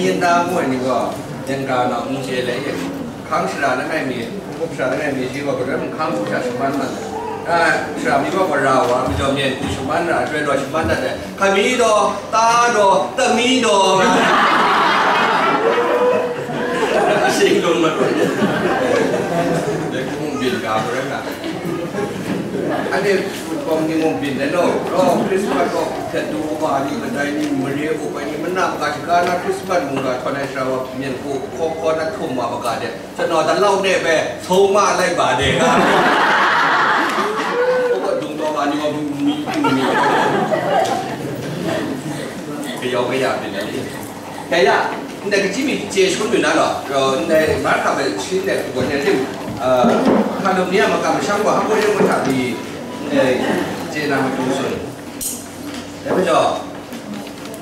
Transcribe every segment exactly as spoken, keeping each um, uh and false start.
Yin ta ngu ai ni gaw, yin ga nau n chye le yin, hkang shara langai mi, hkup shara langai mi shi gaw, gadoi mung hkang hku sha shaman na, a, shara mi gaw, mara wa, majaw myen hku shaman ra, joi daw shaman dat ai, hkami daw, ta daw, tami daw, nga ai. Shing lung mat wa. Dai hku mung byin ga gaw rai nga. Anhte Kawng ni mung byin ai law, raw Christmas gaw hpyen du wa ni, kadai ni, mare up ai ni, mana maga shaga na Christmas mungga htawn ai sara wa myen hku hkaw hkaw na htum wa maga de, chanau dalau de bai, sau ma lai ba de, nga. Hkaw dung taw ma ni wa mi, mi, mi. Kayau kaya byin ai ni. Kaya, ndai kaji mi chye shangun yu na law, ndai Marka bai shi ndai hku gaw, ndai lim, ah, hkam lu ni a makam masham gaw, hpa rai ngut hta pyi, ndai chye na matu sun. Dai majaw,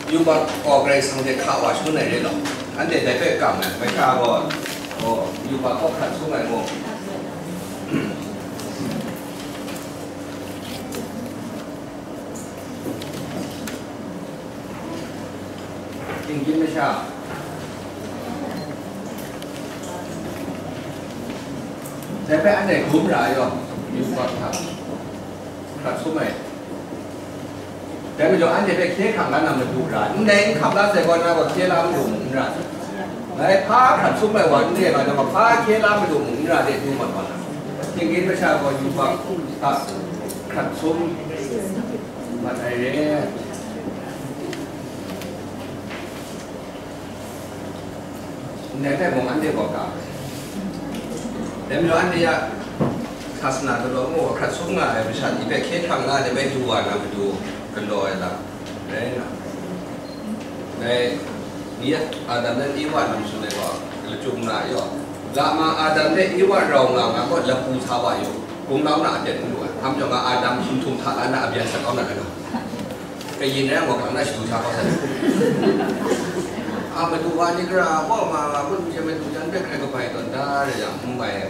yubak gaw Karai Kasang hte hka wa shangun ai re law, anhte dai hpe kam ai, masha gaw, gaw, yubak gaw hkrat sung ai mu. Shinggyim masha. Dai hpe anhte gum ra ai yaw, yubak hta hkrat sum ai. Dai majaw anhte hpe hkye hkrang la na madu ra, ndai n hkap la sai gaw, na gaw hkye la madu mung n ra. Ngai hpa hkrat sum ai wa n re nga, nang hpa hkye la madu mung n ra de, du mat wa na. Shinggyim masha gaw yubak hta hkrat sum mat ai re. Ndai hpe mung anhte gaw ga ai. Dai majaw anhte ya sasana galaw ngu hkrat sum nga ai masha ni hpe hkye hkrang la ai hpe du wa na matu galaw ai lam rai nga. Dai ni Adam le Ewa lam tsun ai gaw, lachyum na yaw, lama Adam le Ewa rau nga nga gaw, lapu sa wa yaw, kunglau na aten n lu ai. Hkam jawng nga Adam hkum htum hta la na abyan sat kau na rai nga. Kayin rai yang gaw, hkang na shadu sa kau sa. A madu wa ni gara gaw ma nga, kun hte madu jan hpe hkrai kabai tawn da rai yang, n bai ai.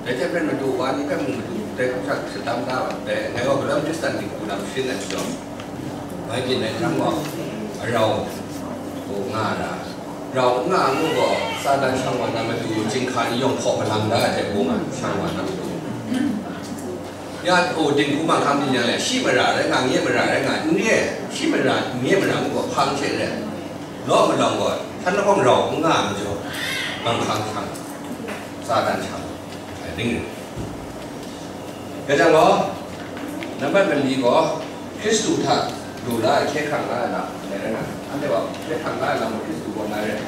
Dai hte hpren madu wa ni hpe mung madu dai hku sha shadam da ai. Dai ngai gaw galam Hkristan ni hku lam sharin ai majaw, bai byin ai jang gaw, arau, nga ra, rau n nga ngu gaw, Satan shang wa na madu, chyinghka ni yawng hkaw malang da ai hte bung ai, shang wa na madu. Ya, o, dinghku manghkang ni yang le, shi mara rai nga, nye mara rai nga, n re, shi mara, nye mara ngu gaw, hpang hte rai. Law malawng gaw, htan lahkawng rau n nga ai majaw, manghkang shang, Satan shang, ai ning ring. Dai jang gaw, nambat mali gaw, Hkristu hta du la ai hkye hkrang la ai lam, dai rai nga, anhte gaw hkye hkrang la ai lam gaw Hkristu gaw ngai rai.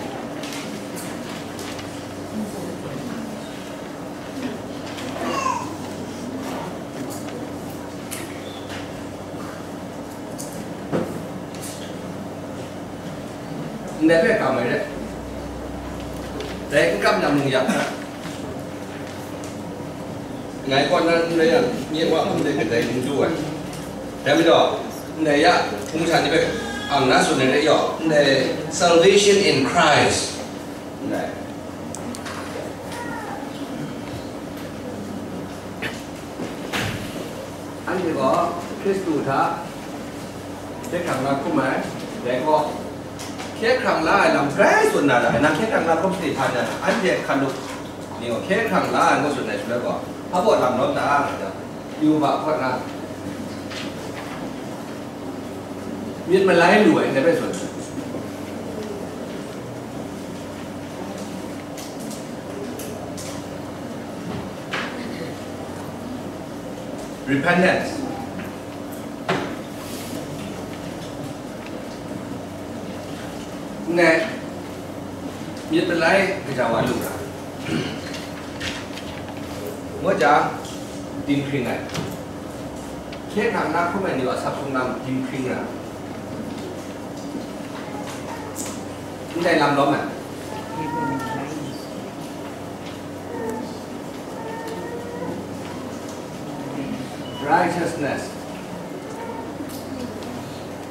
Ndai hpe kam ai re. Dai n kam yang mung ya. Ngai kaw nan n rai yang, nye wa hpung de kadai n du ai. Dai majaw, ndai ya, hpung sha ni hpe ang na tsun ai re yaw, ndai salvation in Christ. Ndai. Anhte gaw Hkristu hta hkye hkrang la hkrum ai, dai gaw, hkye hkrang la ai lam grai tsun na ra, nang hkye hkrang la hkrum sa hpa na, anhte hkan lup ni gaw hkye hkrang la ai ngu tsun ai shaloi gaw, hpa baw lam lawm ta, nga jang, yu hpa hpawt na, myit malai lu ai, ndai hpe tsun. Repentance. Ndai, myit malai kaja wa lu ra. Ngut jang, dinghpring ai. Hkye hkrang na hkrum ai ni gaw asap sung lam dinghpring ra. Ndai lam lawm ai. Righteousness.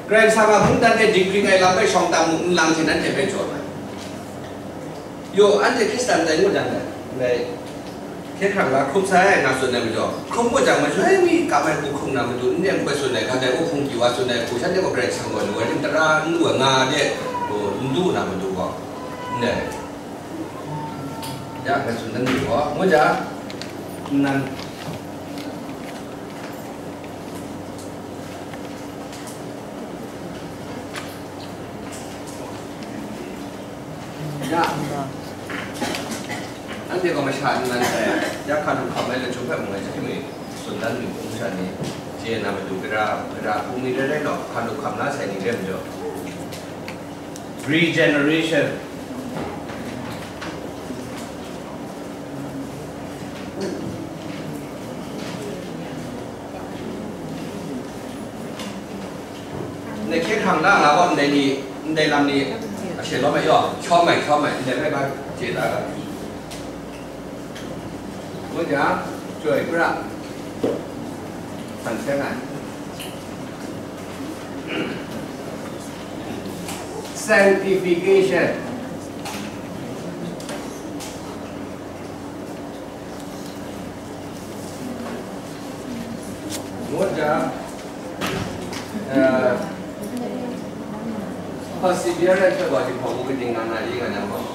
Karai Kasang a mungdan e dinghpring ai lam hpe shawng tam mu nlang hte nanhte hpe jaw ai. Yo, anhte Hkristan tai ngut jang dai, ndai hkye hkrang la hkrum sai nga tsun ai majaw, hkrum ngut jang, majoi mi kam ai hku hkrum na matu, n nem hkoi tsun ai, ga dai, o hpung pyi wa tsun ai hku, shanhte gaw Karai Kasang gaw lu ai, rim tara n lu ai nga de, n du na matu gaw, Ne. Ya, ka tsun dan ni ko. Mu ja. Nan. Ya. Anhte gaw masha nnan dai, ya hkalup hkam ai lachyum hpe mung ai, chyahpyi mi, tsun dan mi hpung sha ni, chye na matu gara, gara hpung ni rai rai law, hkalup hkam la sai ni re majaw. Regeneration. Ndai hkye hkrang na nga gaw, ndai ni, ndai lam ni, a she lawm ai yaw, hkyawm ai, hkyawm ai, ndai rai bai, chye da ga. Ngu jang, chyoi pra, san seng ai. Sanctification. Ngut jang, eh, perseverance hpe gaw, jahpawng kaning nga na i nga na gaw,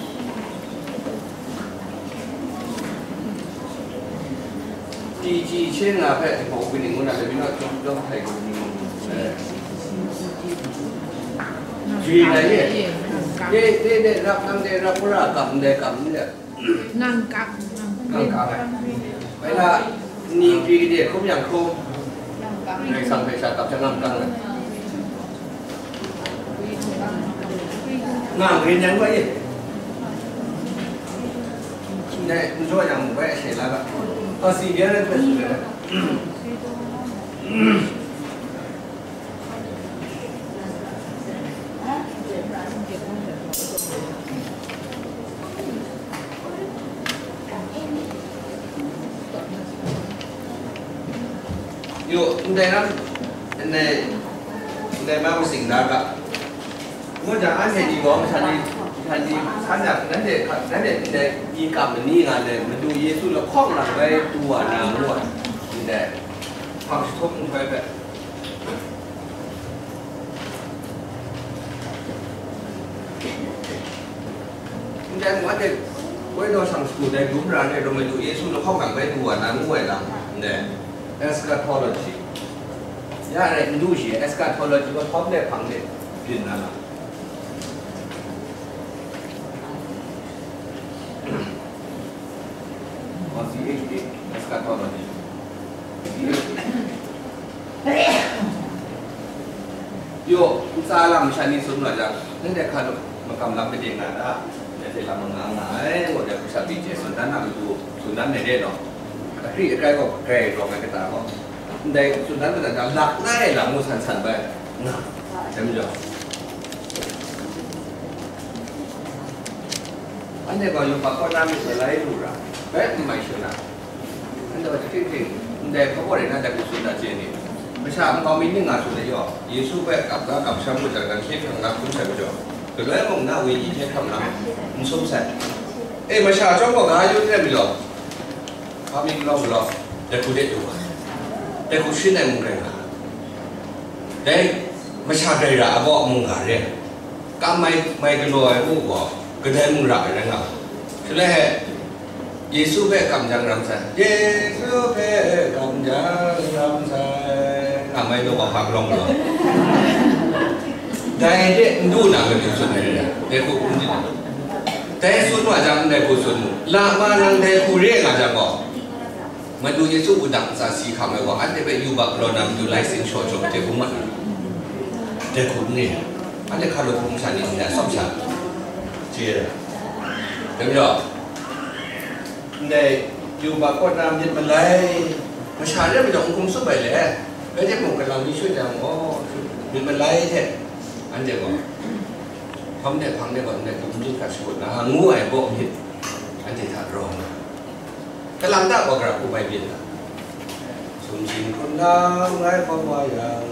T G che nga hpe jahpawng kaning ngu na, le bina chyawm chyawm htai kaning ngu, eh, G na ye. De, de, de, rap nang de, rap kura, kam de, kam de. Ngang kang, ngang kang. Ngang kang ai. Bai na, ni gri de hkrum yang hkrum. Ngang kang. Ngai sang hpe sha kap jang ngang kang ai. Ngang gri nyan bai ye. Ngai, n jaw yang mu bai, a she la ga. A si bia na bai su le. Yo, ndai ram, ndai, ndai ma masing da ga. Ngu jang, anhte ni gaw, masha ni, masha ni, san na, nanhte, nanhte ndai, ni kam mani nga le, Madu Yesu lahkawng lang bai tu wa na, ngu ai, ndai, hpang jahtum nhtoi hpe. Ndai mung anhte, woi daw shang shagu dai dum ra ai, Roma du Yesu lahkawng lang bai du wa na ngu ai lam, ndai, eschatology. Ya rai, n du shi, eschatology gaw htawm de hpang de byin na lam. Or C H A, eschatology. C H A. Yo, ntsa lam masha ni tsun wa jang, nanhte hkra lu, makam lam maden nga da, nanhte lam manga nga ai, ngu de, hpung sha byin chye tsun dan na matu, tsun dan ai re law. Akri akai gaw grai rawng ai kata gaw, ndai tsun dan kata jang, lak lai lam ngu san san bai, nga, dai majaw. Anhte gaw yubak kaw na myit malai lu ra, bai n mai shana. Anhte gaw hting hting, ndai hpa gaw rai na, dai hku tsun na chye ni? Masha nkau mi ning nga tsun ai yaw, Yesu hpe kap ga kamsham lu jang, dan hkye hkrang na hkrum sai majaw, galoi mung na wenyi hte hkam na n sum sai. E, masha chyawm gaw ga yu n rai majaw, Hpa mi galaw galaw, dai hku de du ai. Dai hku shin ai mung rai nga ai. Dai masha grai ra ai gaw mungga re ai. Kam mai, mai galaw ai mung gaw, kadai mung ra ai rai nga ai. Shaloi he, Yesu hpe kam jang ram sai, Yesu hpe kam jang ram sai, kam ai gaw hpa galaw galaw. Dai de n du na matu tsun ai rai, dai hku n di na. Dai tsun wa jang, ndai hku tsun mu. Lama nang dai hku re nga jang gaw, Madu Yesu wudang ntsa si hkam ai gaw, anhte hpe yubak galaw na matu lai sing shaw shaw hte bung mat na. Dai hku n re ai. Anhte hkra lu hpung sha ni ndai atsawm sha chye ai. Dai majaw, ndai yubak kaw na myit malai, masha re majaw n hkum tsup ai le, bai hte mung kalang mi shut jang gaw, myit malai hte anhte gaw, hpang de hpang de gaw, ndai hkum myit hkra shakut na, ngu ai baw myit, anhte hta rawng na. Kalang ta gaw, gara hku bai byin na. Sumsing hkrun na, ngai hkawm wa yang,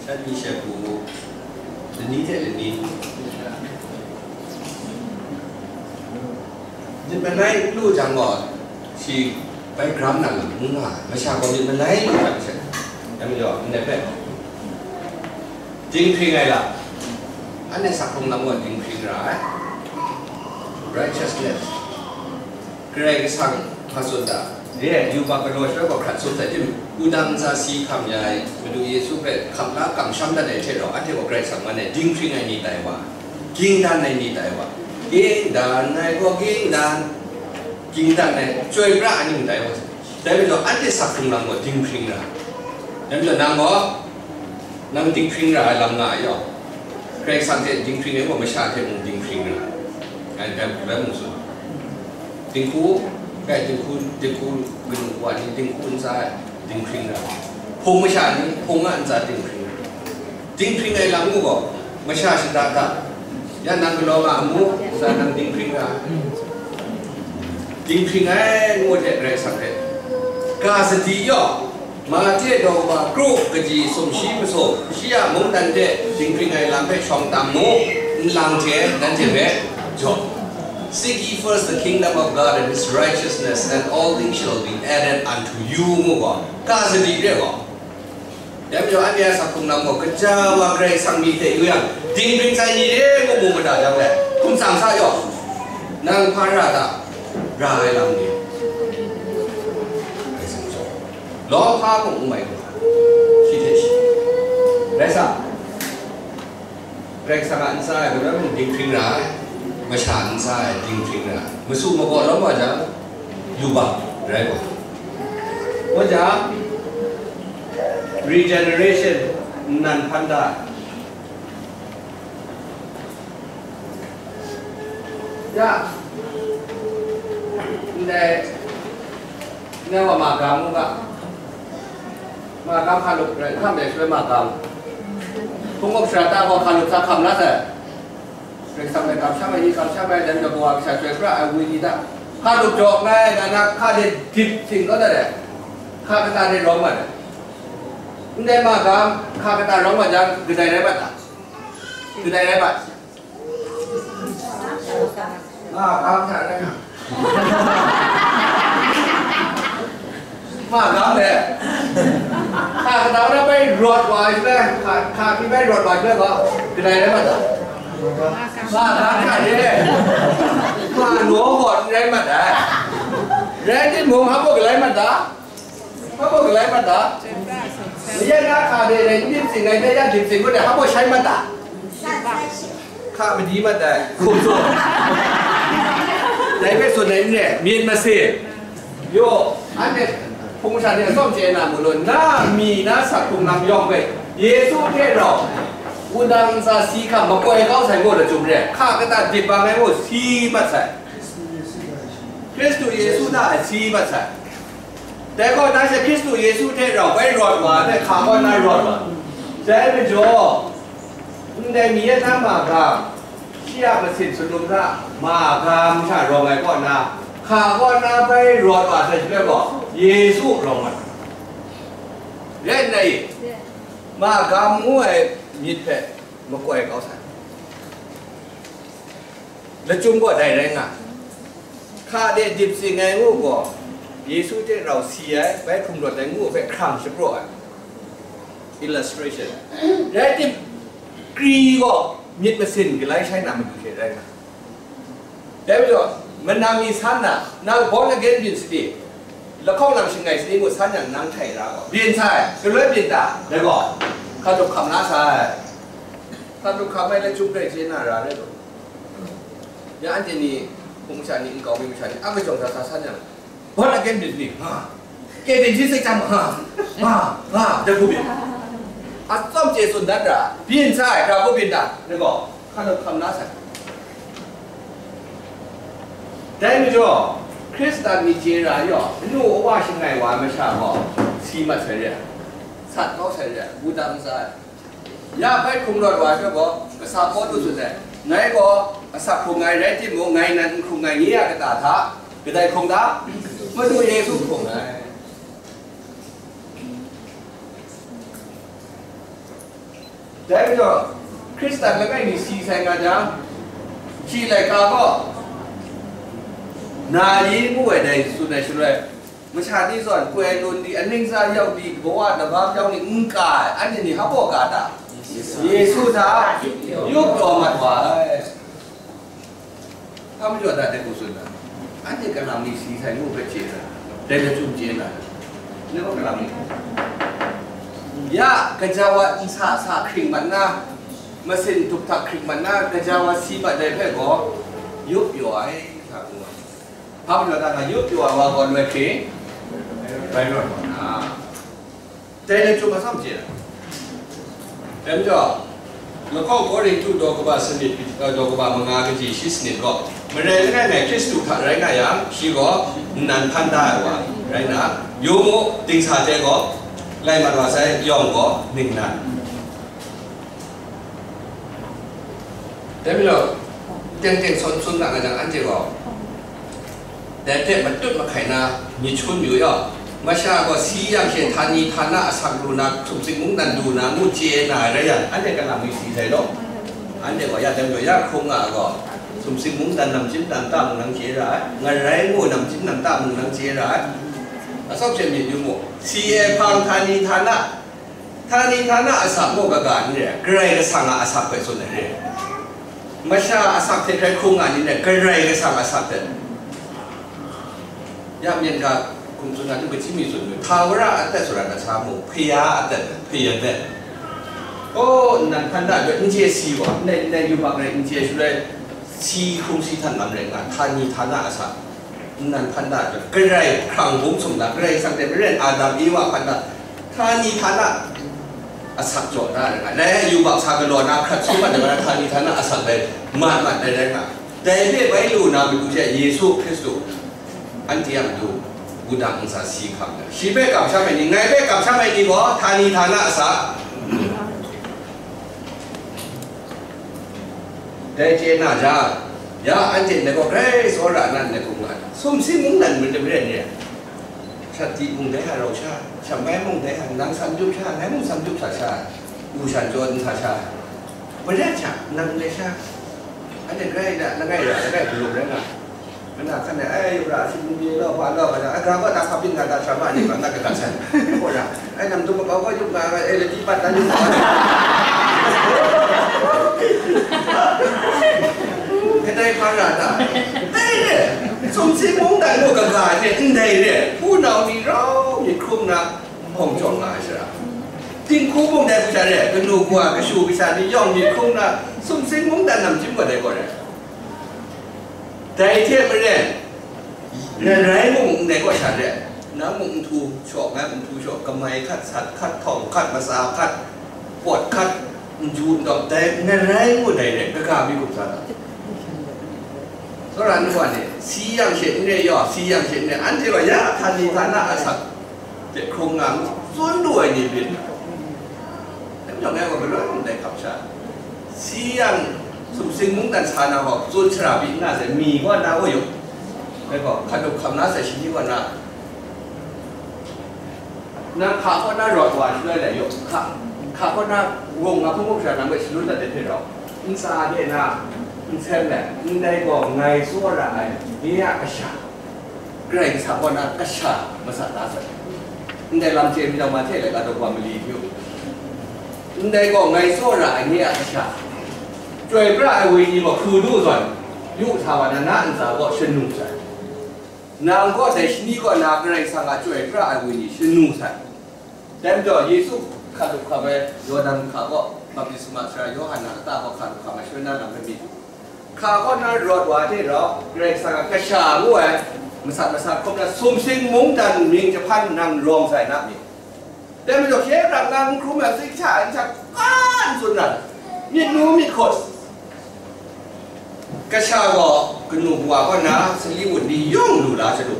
shan mi she hku, lani hte lani. Myit malai n lu jang gaw, shi bai gram nang n nga ai, masha gaw myit malai lu jang she, dai majaw, ndai hpe dinghpring ai lam, anhte sak hkrung lam gaw dinghpring ra ai. Righteousness. Karai Kasang hpa tsun ta? Ye, yubak galaw shaloi gaw hkrat tsun ta tim, wudang ntsa si hkam ya ai Madu Yesu hpe hkam la kamsham dat ai hte rau, anhte gaw Karai Kasang man e dinghpring ai ni tai wa, ging dan ai ni tai wa, ging dan ai gaw ging dan, ging dan ai chyoi pra ai ni tai wa. Dai majaw anhte sak hkrung lam gaw dinghpring ra. Dai majaw nang gaw, nang dinghpring ra ai lam nga ai yaw, Karai Kasang hte dinghpring ai gaw masha hte mung dinghpring ra ai, dai, dai mung tsun. Dinghku, kai dinghku, dinghku kanu wa ni, dinghku ntsa dinghpring ra. Hpung masha ni, hpung a ntsa dinghpring ra. Dinghpring ai lam ngu gaw, masha shada da, ya nang galaw nga amu, ntsa nang dinghpring ra. Dinghpring ai ngu hte Karai Kasang hte. Ga sadi yaw, Mate daw kaba kru kaji sumshi masum, shi a mungdan hte dinghpring ai lam hpe shawng tam mu, nlang hte nanhte hpe jaw. Seek ye first the kingdom of God and his righteousness, and all things shall be added unto you, ngu gaw, ga sadi re gaw. Dai majaw anhte a sak hkrung lam gaw, kaja wa Karai Kasang myit hte yu yang, dinghpring sai ni re ngu mu mada jang le, hkum tsang sa yaw, nang hpa ra ta? Ra ai lam ni. Lawhpa mung n mai lu, shi hte shi. Rai sa, Karai Kasang a ntsa e, kaw na mung dinghpring ra ai, masha ntsa e dinghpring ra ai, masu magaw lawm wa jang, yubak rai wa. Wa jang, regeneration nnan hpan da ai. Ya, ndai, ndai wa magam u ga. Magam hkalup rai hkam de shaloi magam. Hpung up shara ta gaw hkalup sa hkam la sai. Rai sam ai kamsham ai ni kamsham ai, dan gabaw a kasha chyoi pra ai woi ni ta. Hkalup jaw ngai, na na hka de dip sing kau da de. Hka kata de rawng mat ai. Ndai magam hka kata rawng mat jang, kadai rai mat ta? Kadai rai mat? Nga, hpa hta rai nga. Nga, hpa le. Hka kata na bai rawt wa ai shaloi, hka, hka pyi bai rawt wa ai shaloi gaw, kadai rai mat ta? Nga, hpa hta de. Nga, naw gaw n rai mat ai. Rai timung, hpa baw galai mat ta? Hpa baw galai mat ta? Mayan na hka de rai n dip sing ai, ya dip sing gaw de, hpa baw shai mat ta? Hka madi mat ai, hkum tsun. Dai hpe tsun ai n re, myit masin. Yo, anhte hpung sha ni atsawm chye na mu lu, na mi na sak hkrung lam yawng hpe, Yesu hte rau, wudang ntsa si hkam makoi kau sai ngu lachyum re, hka kata dip bang ai ngu si mat sai. Hkristu Yesu hta e si mat sai. Dai gaw, na she Hkristu Yesu hte rau bai rawt wa ai hpe hka gaw na rawt wa. Dai majaw, ndai mi yan na magam, shi a masin shalum hta magam hta rawng ai kaw na, hka gaw na bai rawt wa sai shaloi gaw, Yesu rawng ai. Rai nna i? Magam ngu ai myit hpe makoi kau sai. Lachyum gaw dai rai nga. Hka de dip sing ai ngu gaw, Yesu hte rau si ai, bai hkrung rawt ai ngu hpe hkrang shapraw ai. Illustration. Rai tim, kri gaw myit masin galai shai na matu hte rai nga. Dai majaw, manang mi san na, nang born again byin sadi, lahkawng lam shangai sadi ngu san yang nang htai ra gaw, byin sai, galoi byin ta, dai gaw, hkatup hkam la sai. Hkatup hkam ai lachyum hpe chye na ra rai lu. Ya anhte ni, hpung masha ni, nkau mi masha ni, a majawng sa sa san yang, born again byin ni, ha, kei byin hti sai chyam, ha, ha, ha, dai hku byin. Atsawm chye tsun dat ra, byin sai, dai hku byin dat, dai gaw, hkatup hkam la sai. Dai majaw, Hkristan myit chye ra yaw, anu awa shangai wa ai masha gaw, si mat sai re ai, sat kau sai re ai, wudang ntsa ai. Ya bai hkrung rawt wa ai hpe gaw, kasa Pawlu tsun ai, ngai gaw asak hkrung ai rai timung, ngai nan n hkrung ai nye a kata hta, kadai hkrung ta? Madu Yesu hkrung ai. Dai majaw, Hkristan langai mi si sai nga jang, shi laika gaw, na yi ngu ai dai tsun ai shaloi, masha ni zawn, koi lun di, aning tsa yau di, kabaw a laba yau ni n ka ai, anhte ni hpa baw ka ta? Yesu hta yup taw mat wa ai. Hpa majaw dat de ku tsun na, anhte kalang mi si sai ngu hpe chye na, dai lachyum chye na, ni gaw kalang mi. Ya, gaja wa nsa sa hkring mat na, masin dup hta hkring mat na, gaja wa si mat dai hpe gaw, yup pyaw ai, sa ngu ai. Hpa majaw dat nga, yup pyaw ai wa gaw loi hkring, rai rawt wa na. Dai lachyum atsam chye ai. Dai majaw, lahkawng Korintu daw kaba sanit, eh, daw kaba manga kaji shi sanit gaw, marai langai ngai Hkristu hta rai nga yang, shi gaw nnan hpan da ai wa rai nna, yu mu, dingsa hte gaw, lai mat wa sai yawng gaw ningnan. Dai majaw, teng teng sawn tsun na nga jang, anhte gaw dai hpe matut mahkai na myit shangun yu yaw, masha gaw si yang she htani htana asak lu na, sumsing mungdan du na ngu chye na rai yang, anhte kalang mi si sai law? Anhte gaw ya dai majaw, ya hkrung nga ai gaw, sumsing mungdan namchyim dan ta mung nang chye ra ai, ngarai ngu namchyim dan ta mung nang chye ra ai. Atsawm she myit yu mu, si e hpang htani htana, htani htana asak gaw kaga ni re, Karai Kasang a asak hpe tsun ai re. Masha asak hte hkrai hkrung nga ni re, Karai Kasang asak hte. Ya myen ga hkum tsun na, kaji mi tsun, Htawra atet sara kasa mung, hpaya atet, hpaya atet. O, nnan hpan da, n chye si wa, ndai, ndai yubak rai n chye shaloi, si hkrung si htan lam rai nga, htani htana asak. Nnan hpan da, Karai hkrang bung sum na, Karai Kasang hte maren Adam, Ewa hpan da, htani htana asak jaw da ai nga. Dai yubak sa galaw na hkrat sum mat ai, htani htana asak bai mat mat ai rai nga. Dai hpe bai lu na matu hte Yesu Hkristu, anhte a matu, wudang ntsa si hkam ai. Shi hpe kamsham ai ni, ngai hpe kamsham ai ni gaw, htani htana asak. Dai chye na jang, ya anhte ndai gaw grai tsawra na ndai hkrum nga ai. Sumsing mungdan majaw maren ni, shat di mung dai hta rau sha, shamai mung dai hta, nang sam jup sha, ngai mung sam jup sa sha, lushan jaw n sa sha, madat sha, nang dai sha, anhte grai na, langai ra, langai hpaw rai nga. Mana hkan ai, ai, yawng ra, a shing n pyi law, hpa law, hpa law, ai, gara gaw na hpa byin nga, na sha ma ni, ma nga, ga san. Hpa ra, ai, nang dum makau gaw yup nga, ai, ladi pat na yup nga. Kadai hpa ra ta? Dai re, sumsing mungdan gaw kaga hte ndai re, hpunau ni rau myit hkrum na, hpawng jawng nga ai sara. Dinghku mung dai hku sha re, kanu kawa, kashu kasha ni yawng myit hkrum na, sumsing mungdan namchyim gaw dai gaw re. Dai hte maren, ngarai mung ndai kaw sha re, nang mung nhtu shaw, ngai mung nhtu shaw, kamai hkat, sat hkat, htawng hkat, matsa hkat, pawt hkat, n ju n dawk, dai ngarai ngu dai re, kaga mi hkum sa ta? Tsawra nu wa ni, si yang she n re yaw, si yang she n re, anhte gaw ya htani htana asak hte hkrung nga, tsun lu ai ni byin. Dai majaw ngai gaw galoi ndai hkap sha, si yang sumsing mungdan sa na gaw tsun shara pyi n na sai, mi kaw na wa yu, dai gaw hkap hkam na sai, shani kaw na, nang hka kaw na rawt wa shaloi lai yu, hka, hka kaw na wung a hpung hpung sha nang hpe shalun dat ai hte rau, ntsa de na, nsen let, ndai gaw ngai tsawra ai, nye a kasha. Karai Kasang kaw na kasha masat da sai. Ndai lam chye mi dau ma hte laika daw wa mali hpyu. Ndai gaw ngai tsawra ai nye a kasha. Chyoi pra ai wenyi gaw hku du zawn, yu sa wa na, na ntsa gaw shanu sai. Nang gaw dai shani kaw na Karai Kasang a chyoi pra ai wenyi shanu sai. Dai majaw, Yesu hka lup hkam ai Yawdan hka kaw, baptisma sara Yawhan a lata kaw hka lup hkam ai shawng na lam rai mi. Hka kaw na rawt wa hte rau, Karai Kasang a kasha ngu ai, masat masat hkrum na sumsing mungdan mying jahpan nang rawng sai na mi? Dai majaw, hkye rang nang n hkrum ai, sik sha ai, n sha, kan tsun na, myit nu myit hkawt. Kasha gaw kanu kawa kaw na sali wunli yawng lu la sha lu.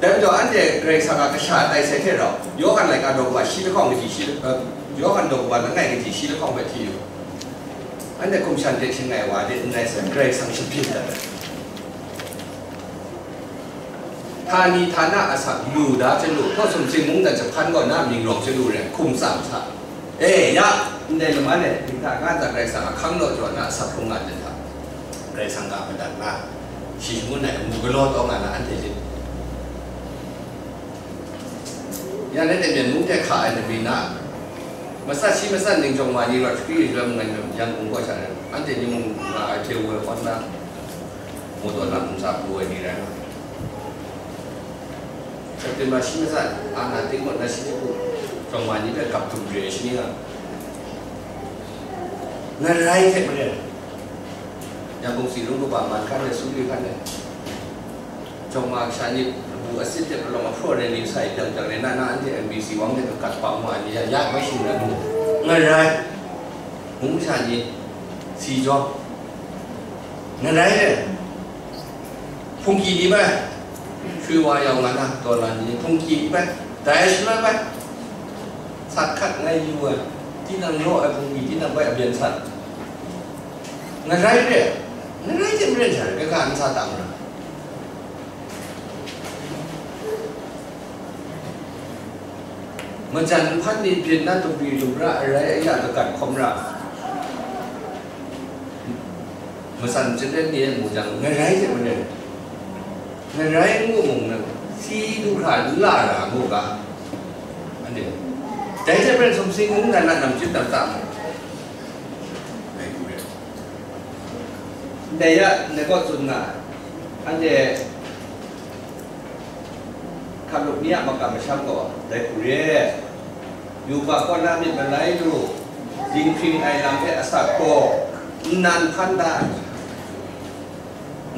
Dai majaw, anhte Karai Kasang a kasha tai sai hte rau, Yawhan laika daw kaba shi lahkawng kaji shi, eh, Yawhan daw kaba langai kaji shi lahkawng hpe hti yu. Anhte hkum shan hte shing ai wa de n rai sai, Karai Kasang shabyin dat ai. Htani htana asak lu da chyalu, hkaw sumsing mungdan jahpan gaw na mying rawng chyalu rai, hkum tsang sa. E, ya, ndai laman e, dinghta nga nta Karai Kasang a hkang law jaw na asak hkrung nga myit hta, Karai Kasang ga madat na, shi shangun ai amu galaw taw nga na anhte hte. Ya, nanhte Myen mung hte hka ai nami na, matsat shi matsat ning jawng ma ni rawt shakri yu shaloi mung ngai myit yang mung kaw sha rai, anhte ni mung nga ai hte woi hkawn na, Motor lam nsa pru ai ni rai nga. September shi matsat, ana tingmut na shi ni ku, chyawm ma ni hpe gap htum re ai shi ni nga. Ngarai hte maren, Yangon si rung kaba man hkan ai, sumri hkan ai, chyawm ma kasha ni bu asit hte palawng ahpraw ai ni sai jang jang rai na, na anhte M B C wang hte kakat pang wa ai ni ya, ya mai shing rai mu. Ngarai, mung masha ni si jawng, ngarai re. Hpungki ni bai, shui wa yau nga na, taw lan ni hpungki ni bai, dai shaloi bai, sat hkat ngai yu ai, tinang raw ai hpungki, tinang bai abyen sat. Ngarai re, ngarai hte maren sha re, kaga nsa tam ra. Majan nhpan ni byin na tumri tumra arai aya kagat hkawm ra. Matsan chyaren ni e mu jang, ngarai hte maren, ngarai ngu mung nang si du hkra n la ra mu ga. Anhte, dai hte maren sumsing n na na nam chyip tam tam. Dai ya, ne kaw tsun nga, anhte hkalup ni a makam masham gaw, dai hku re, yubak kaw na myit malai lu, dinghpring ai lam hpe asak hkaw, nnan hpan da,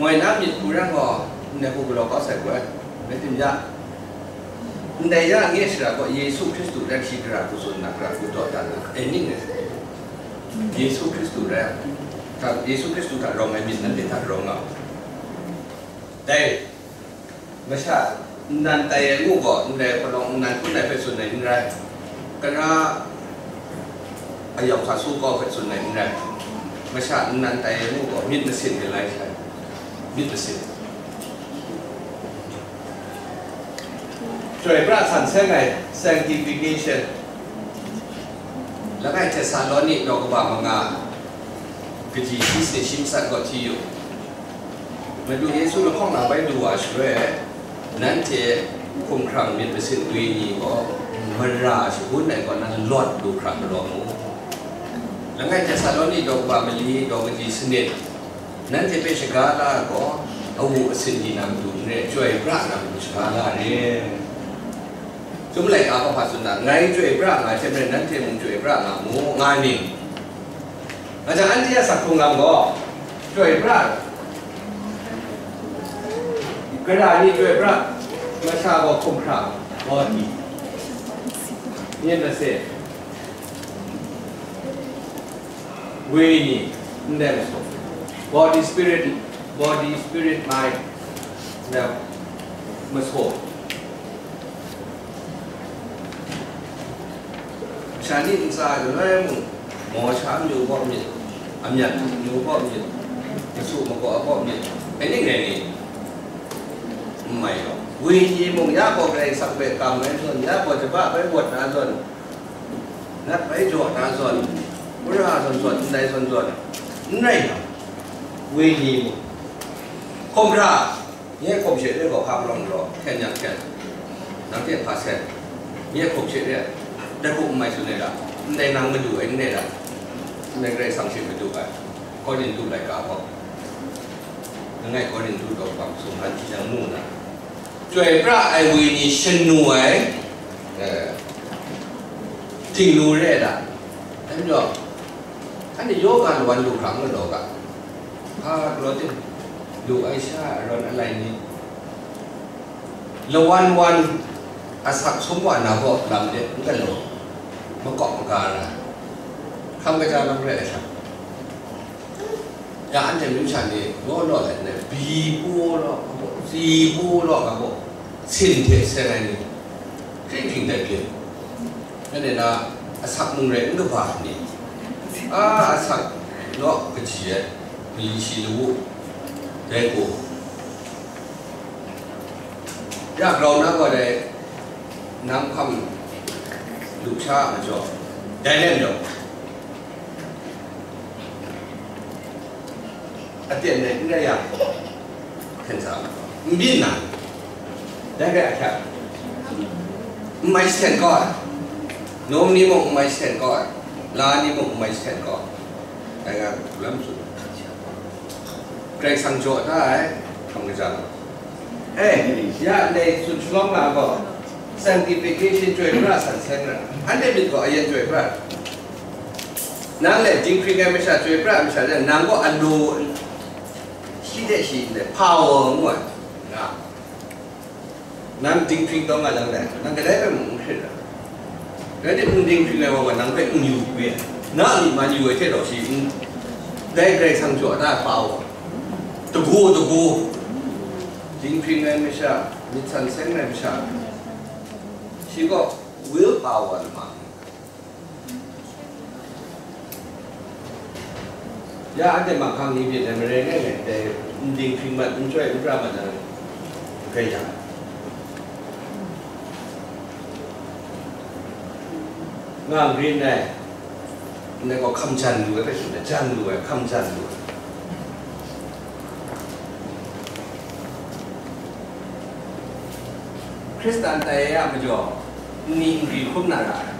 moi na myit hku rai gaw, ndai hku galaw kau sai hku ai, rai tim ya. Ndai ya nge shara gaw, Yesu Hkristu rai shi gara hku tsun na, gara hku dawdan na, e ning e. Yesu Hkristu rai, hta, Yesu Hkristu hta rawng ai myit nanhte hta rawng nga u. Dai, masha nnan tai ai ngu gaw, ndai palawng nnan hkun ai hpe tsun ai n rai, kara ayawng hka su kau hpe tsun ai n rai, masha nnan tai ai ngu gaw, myit masin galai sai, myit masin. Chyoi pra san seng ai, sanctification. Langai Htesaloni daw kaba manga, kaji shi sanit shi matsat gaw hti yu. Madu Yesu lahkawng na bai du wa shaloi, nanhte hkumhkrang myit masin wi ni gaw mara shangun ai kaw na lawt lu hkra galaw mu. Langai Htesaloni daw kaba mali, daw kaji sanit, nanhte hpe shaga la ai gaw, awu asin di na matu n re, chyoi pra na matu shaga la re. Chyum laika hpa hpa tsun na, ngai chyoi pra nga hte maren, nanhte mung chyoi pra nga mu, nga ni? Nga jang, anhte a sak hkrung lam gaw, chyoi pra, gara ni chyoi pra, masha gaw hkumhkrang, body, myit masin, woi ni, ndai masaw, body, spirit, body, spirit, mind, ndai masaw. Sha ni ntsa galoi mung, maw sha amyu kaw myit, amyat amyu kaw myit, masu makaw kaw myit, ai ning rai ni? N mai gaw, woi ni mung ya gaw Karai Kasang hpe kam ai zawn, ya gaw jaba bai wat na zawn, nat bai jaw na zawn, wora zawn zawn, ndai zawn zawn, n rai nga, woi ni mung, hkum hkra, nye hkum she re gaw hpa palawng galaw, hkyen yang hkyen, nang hte hpa sen, nye hkum she re, dai hku n mai tsun ai da, ndai nang madu ai n re da, ndai Karai Kasang she madu ai, Korintu laika gaw, langai Korintu daw kaba sumhkan hti jang mu na, chyoi pra ai woi ni shanu ai, eh, htingnu re ai da. Dai majaw, anhte yoga lawan lu hkra n galaw ga, hpa galaw tim, lu ai sha ai arawn alai ni, lawan wan asak sum wa na gaw lam de n galaw, makawp maga ra, hkam kaja lam re ai sha. Ya, anhte myu sha ni law law let nna, bi pu law, tsi pu law, nga gaw, sin hte seng ai ni, hkring hkring tai byin. Anhte na, asak mung rai n kaba ni, a, asak law kaji ai, mali shi lawu, dai gaw, ya grau na gaw dai, nang hkam lu sha a majaw, dai len jaw, aten ai n rai yang, hten sa, n byin na, dai rai ahkyak, n mai shaten kau ai, nawng ni mung n mai shaten kau ai, la ni mung n mai shaten kau ai, dai nga lam tsun. Karai Kasang jaw da ai hkam kaja. Eh, ya ndai tsun shalawm nga gaw, sanctification, chyoi pra san seng ra. Anhte myit gaw ayen chyoi pra. Nang le dinghpring ai masha, chyoi pra ai masha le, nang gaw alo, shi de shi ndai, power ngu ai. Nga. Nang dinghpring taw nga lang dai, nang kadai hpe mung n hkrit ra. Rai timung, dinghpring ai wa gaw nang hpe n yu we, na a myit man yu ai hte rau shi n, dai Karai Kasang jaw da ai pa wa, dagu dagu, dinghpring ai masha, myit san seng ai masha, shi gaw will power lama. Ya, anhte mahkang ni byin ai mare ngai ngai, dai n dinghpring mat, n chyoi n pra mat na rai yang, nga n grin ai, ndai gaw hkam jan lu ai hpe tsun ai, jan lu ai, hkam jan lu ai. Hkristan tai ai a majaw, nni n gri hkrum na ra ai.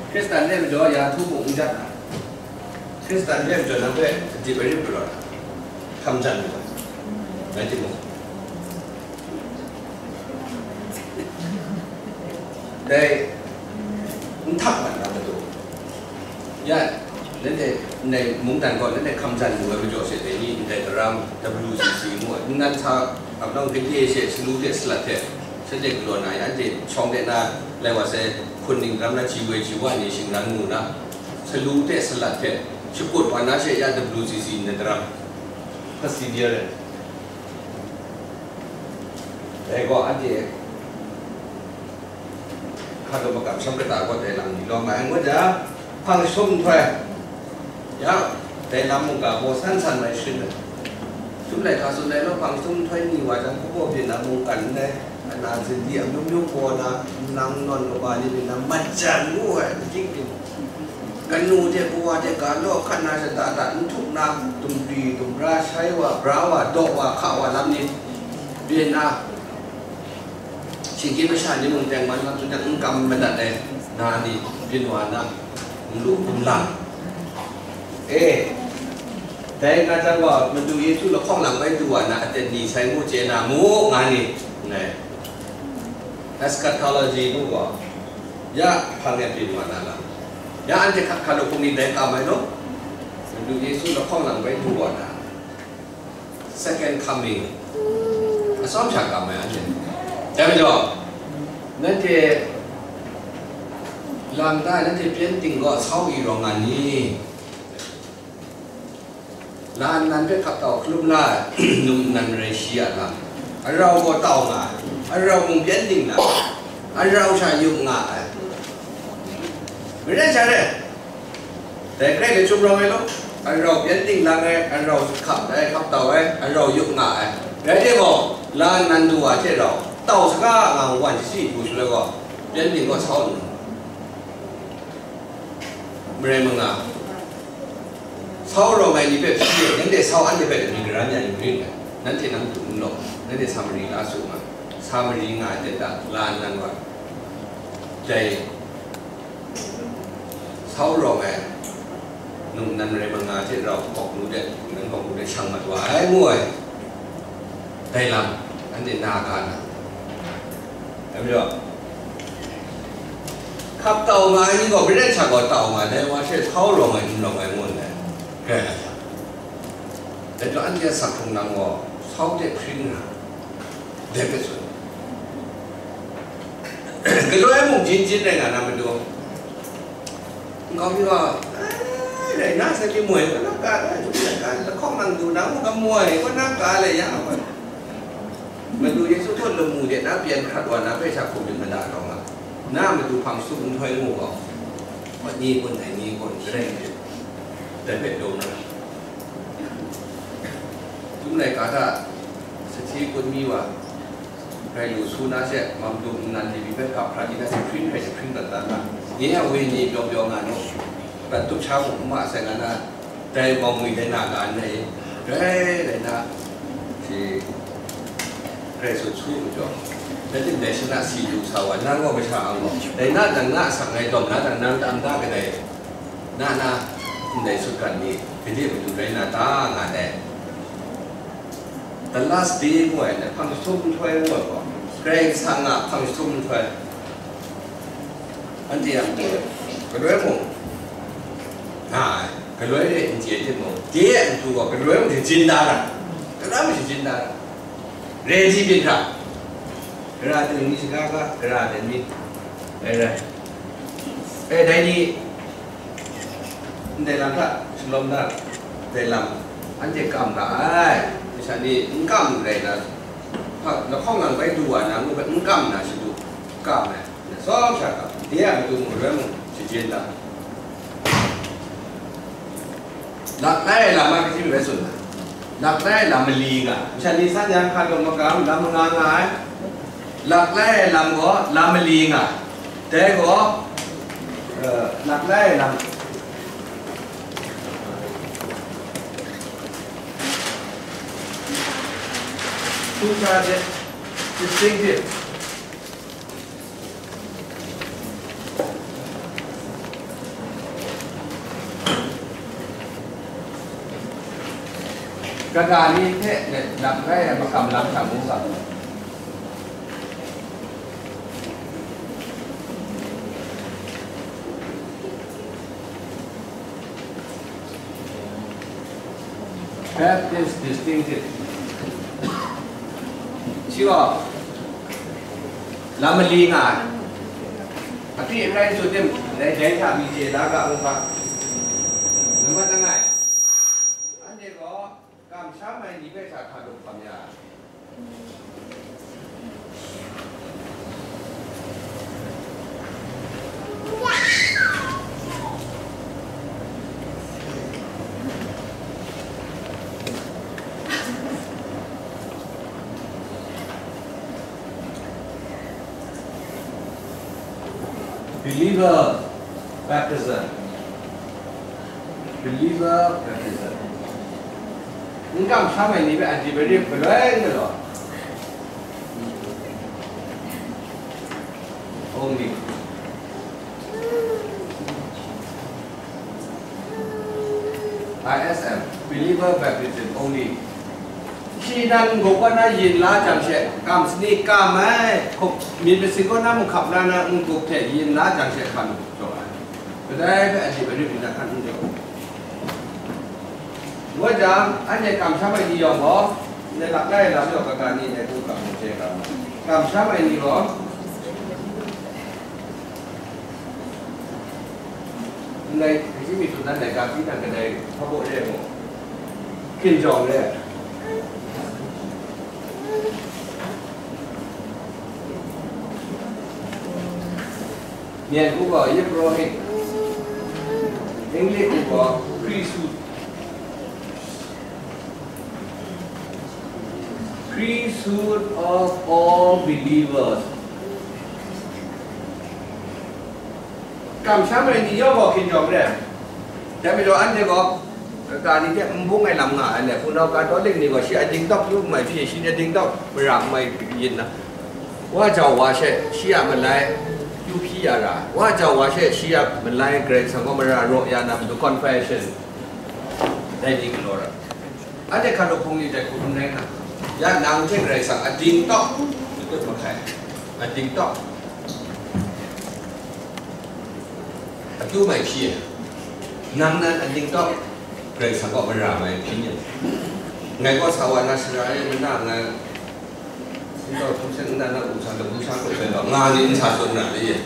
Hkristan re ai majaw, ya htu mung n jat na. Hkristan re ai majaw, nang hpe adip ai rit galaw na. Hkam jan lu ai. Rai timung, dai n htak mat na matu, ya, nanhte ndai mungdan gaw nanhte hkam jan lu ai majaw she, dai ni ndai daram W C C ngu ai, nnan sa ap nang hkrit de she, salu hte salat hte, shanhte galaw na, ya, anhte shawng de na, lai wa sai, hkun ning daram na, ji woi ji wa ni shingran mu na, salu hte salat hte, shakut wa na she, ya, W C C ndai daram, hpa si bia rai. Dai gaw anhte hkanu makam sham kata gaw dai lam ni lawm ai ngut jang, hpang jahtum nhtoi, ya, dai lam mungga baw san san mai sharin ai. Chyum laika tsun ai law, hpang jahtum nhtoi ni wa jang, hpabaw byin na mungkan ndai, ana zin di amyu myu baw na, nang nawn kaba ni byin na, mat jan ngu ai, makying byin. Kanu hte kawa hte ga law hkan na shada da n htup na, dumri dumra shai wa, bra wa, daw wa, hka wa lam ni byin na, shinggyim masha ni mung tengman lam tsun jang n kam madat ai na ni byin wa na, n lu n lang. E, dai nga jang gaw, Madu Yesu lahkawng lang bai du wa na aten ni sai ngu chye na mu, nga ni, ngai. Eschatology ngu gaw, ya hpang e byin wa na lam. Ya anhte hkat hkat lu hpung ni dai kam ai law, Madu Yesu lahkawng lang bai du wa na, second coming, atsawm sha kam ai anhte. Dai majaw, nanhte lang ta, nanhte pyengdin gaw sau i rawng nga ni? La nnan hpe hkap tau hkalum la ai, num nnan rai shi a lam. Arau gaw tau nga ai, arau mung pyengdin la ai, arau sha yup nga ai. Maren sha re, dai hkrai hte chyum rawng ai law, arau pyengdin lang ai, arau hkap ai, hkap tau ai, arau yup nga ai. Rai timung, la nnan du wa hte rau, tau saga nga wan shaji du shaloi gaw, pyengdin gaw sau nnu. Marai manga, sau rawng ai ni hpe hpyi e, nanhte sau anhte hpe dabi garan ya ning ring ai, nanhte nang htum n law, nanhte sa mari la su nga, sa mari nga ai hte la nnan wa, dai sau rawng ai num nnan marai manga hte rau hkawk nu de, nan hkawk nu de shang mat wa ai, ngu ai. Dai lam, anhte na ga na. Dai majaw, hkap tau nga ai ni gaw, maren sha gaw tau nga ai, dai wa hte sau rawng ai, n rawng ai, ngu ndai. Karai na sha. Dai majaw, anhte a sak hkrung nang gaw, sau de hpring nga, dai hpe tsun. Galoi mung jin jin rai nga na matu, nkau mi gaw, "Ai, rai na, sa hkying moi, kaw na ka, ai, hkying moi, ka, lahkawng nang du na, mung kamoi, kaw na ka, lai ya, kaw." Madu Yesu htaw lamu de na pyan hkrat wa na hpe sha hkum myit mada taw nga, na matu hpang jahtum nhtoi ngu gaw, ni kun ai ni kun, rai hte, dai hpe dum ra. Dum laika hta, sahti kun mi wa, rai lu su na she, mam dum nnan ni hpe hkap hkra di na, jahpring hkrai jahpring dat dat na, nye a wenyi pyaw pyaw nga nu, prat tup sha mung n ma sai nga na, dai mawng ngwi dai na ga n rai, rai rai na, shi rai sut su majaw, dai tim dai shana si lu sa wa, nang gaw masha ang gaw, dai na dang na asak ngai dawm na dang nang tam da kadai, na na, Ndai sutgan ni, Philip matu rai na ta nga ai. The last day ngu ai, hpang jahtum nhtoi ngu ai gaw, Karai Kasang a hpang jahtum nhtoi. Anhte a matu, galoi mung, nga ai, galoi re n chye timung, de ai matu gaw, galoi mung shajin da ra, gara mung shajin da ra, ready byin hkra, gara ten mi shaga ga, gara ten mi, rai rai. E, dai ni, ndai lam hta shalawm na, ndai lam anhte kam ga ai, masha ni n kam rai na, hpa, lahkawng lang bai du wa na, ngu hpe n kam na shadu, kam ai, na tsawm sha kam, de a matu mung, galoi mung, shajin da. Lak lai ai lam a kaji rai tsun ai? Lak lai ai lam mali nga, masha ni san yang hkan taw magam, lam manga nga ai. Lak lai ai lam gaw lam mali nga, dai gaw, eh, lak lai ai lam. Two charges distinctive. Kaga ni hte lap rai ai makam lam hta mu ga. Baptist distinctive. Shi gaw lam mali nga ai. Akri n rai n tsun tim, dai, dai hta mi chye la ga, ngu ga. Nambat langai, anhte gaw kamsham ai ni hpe hta hkap lu hkam ya. Believer baptism. Believer baptism. N kamsham ai ni hpe antibiotic galoi n galaw. Only. I S M, believer baptism only. Shi nan n-gup kaw na yin la jang she, kam sani kam ai, hkup, myit masin kaw na mahkap la na n-gup hte yin la jang she hkan jaw ai. Kadai hpe a jip a rip yin na hkan n jaw. Ngut jang, anhte kamsham ai ni yawng gaw, ndai lak lai lam yawng kaga ni dai hku kam hte ga, kamsham ai ni gaw, ndai kaji mi tsun dan dai ga hpyi dan kadai hpa baw re ai gaw, hkinjawng re ai. Myen hku gaw Yiprawhit, English hku gaw Priesthood. Priesthood of all believers. Kamsham ai ni yawng gaw hkinjawng re ai. Dai majaw anhte gaw, kaga ni hte n bung ai lam nga ai le, hpunau Katolik ni gaw shi a dingtawk yu n mai hpyi, shi ni a dingtawk mara n mai yin na, wa jau wa she shi a malai yu hpyi ya ra, wa jau wa she shi a malai Karai Kasang gaw mara raw ya na matu confession, dai ni galaw ra. Anhte hkanu hpung ni dai hku n rai nna, ya nang hte Karai Kasang a dingtawk, akut mahkai, a dingtawk, akyu mai hpyi ai. Nang nan a dingtawk, Karai Kasang kaw mara mai hpyi ni. Ngai gaw sa wa na shara e mana ngai, N taw htum seng nna na u sa lagu sha hkrup sai gaw, nga ni n sa tsun ra, ni ye.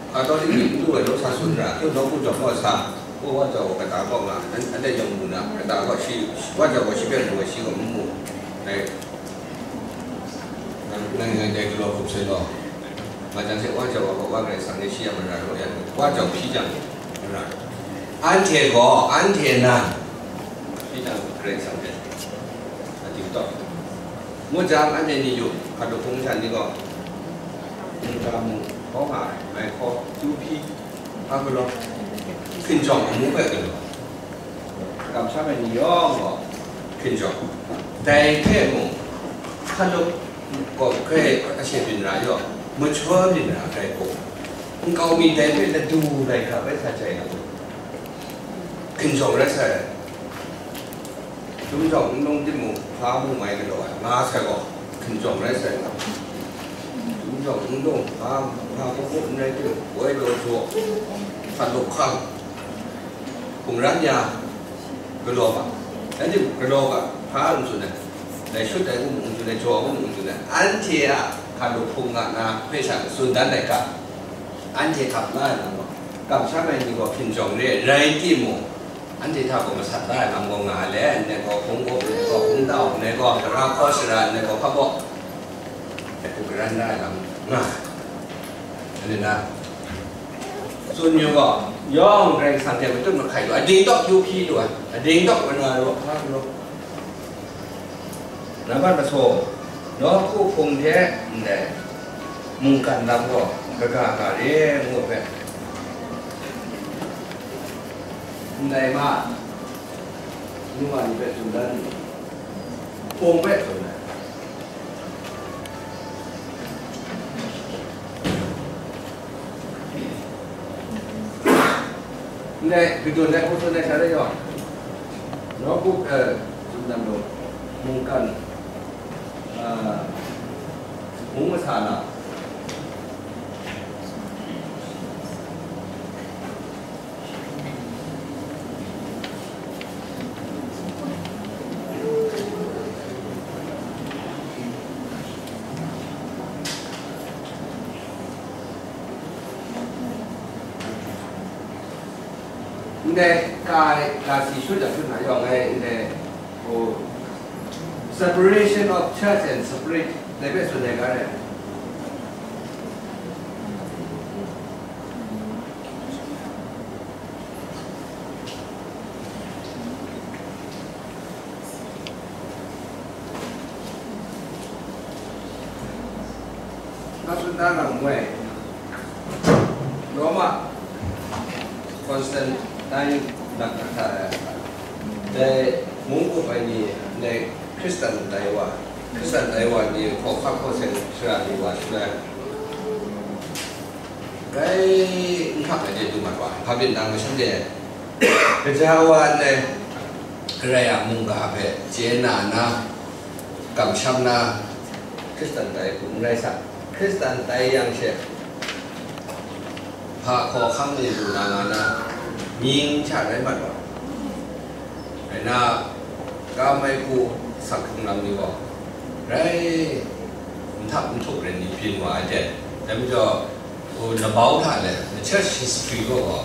Katolik ni n du ai law sa tsun ra, kyu nawku jawng gaw sa, gaw wa jau gaw kata kaw nga, an, anhte yawng mu na, kata kaw shi, wa jau gaw shi hpe mu ai, shi gaw n mu. Dai, nang, nang, nang dai galaw hkrup sai gaw, nga jang she wa jau gaw, wa Karai Kasang ni shi a mara raw ya, wa jau hpyi jang, mara. Anhte gaw, anhte nan, hpyi jang Karai Kasang hpe, a dingtawk. Ngut jang, anhte ni yu, hkatu hpung shan ni gaw, mungga mung, hkaw nga ai, mai hkaw, kyu hpyi, hpa galaw, hkinjawng amu hpe galaw, kamsham ai ni yawng gaw, hkinjawng. Dai hpe mung, hkalup gaw hkrai ashe byin ra yaw, machyaw byin ra ai gaw, nkau mi dai hpe ladu lai hkra bai sa jai na gaw, Hkinjawng rai sai. Hkinjawng n lung timung, hpa mung mai galaw ai, nga sai gaw, hkinjawng rai sai. Hkinjawng n lung, hpa, hpa mung mung n rai timung, woi law jaw, hpa luk hkam, hkungran ya, galaw ga. Rai timung, galaw ga, hpa n tsun ai. Dai shut ai mung n tsun ai, jaw mung n tsun ai. Anhte a hkalup hpung nga na hpe sha tsun dan ai ga, anhte hkap la ai lam gaw, kamsham ai ni gaw hkinjawng re ai rai timung, anhte hta gaw masat la ai lam gaw nga ai le, ndai gaw hpung gaw, ndai gaw hpung dau, ndai gaw tara hkaw shara, ndai gaw hpa gaw, ndai hku garan la ai lam nga ai. Anhte na tsun yu gaw, yawng Karai Kasang hte matut mahkai lu ai, ading tawk yu hpyi lu ai, ading tawk mana lu, hpa lu. Nambat masum, nawku hpung hte ndai mungkan lam gaw kaga ga re ngu hpe, ndai ma, numa ni hpe tsun dan ni, hpung hpe tsun ai. Ndai, kadun ai hku tsun ai sha rai yaw, nawku, eh, tsun dan lu, mungkan, ah, mung masa na. Ndai, ka ai, ka si shut ai hpun na yawng ai, ndai, oh, separation of church and separate, dai hpe tsun ai ga rai. Nga tsun da nga ngu ai, Roma Constantine laknak hta e, dai mungkup ai ni, dai Hkristan tai wa, Hkristan tai wa ni hkawhkam hkawseng shara ni wa shaloi, rai n hkrak ai de du mat wa, hpa byin dang mashan de, gaja wa ndai Karai a mungga hpe chye na na, kamsham na, Hkristan tai hku n rai sa, Hkristan tai yang she, hpa hkawhkam ni lu na nga na, mying hta rai mat wa. Rai na, kam ai hku sak hkrung lam ni gaw, rai n htak n htuk rai ni byin wa ai hte, dai majaw, u, labau hta le, the church history gaw gaw,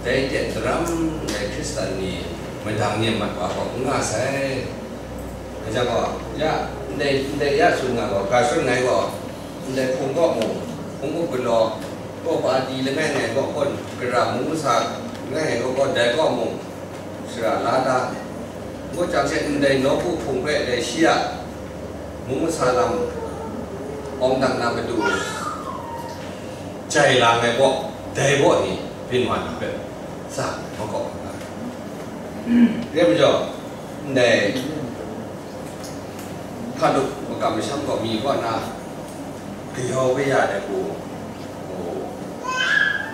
dai hte daram ai Hkristan ni madang nem mat wa gaw n nga sai. Gaja gaw, ya, ndai, ndai ya tsun nga gaw, ga shut ngai gaw, ndai hpung kaw mung, hpung up galaw, kawpa di langai ngai gaw gawn, gara mung masa langai ngai gaw gawn, dai kaw mung, shara la da, ngut jang she ndai nawku hpung hpe dai shi a mung masa lam awng dang na matu jai lang ai baw, dai baw ni byin wa na hpe sa makau nga ai. Re majaw, ndai hkalup makam masham gaw mi kaw na, kayau kaya ai hku,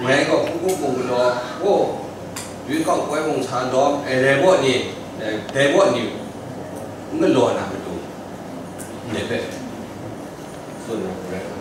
ngai gaw hpung hpung galaw, gaw, yu kau koi mung sa lawm, e, dai baw ni, dai baw ni, n galaw na matu, ndai hpe tsun na hku rai.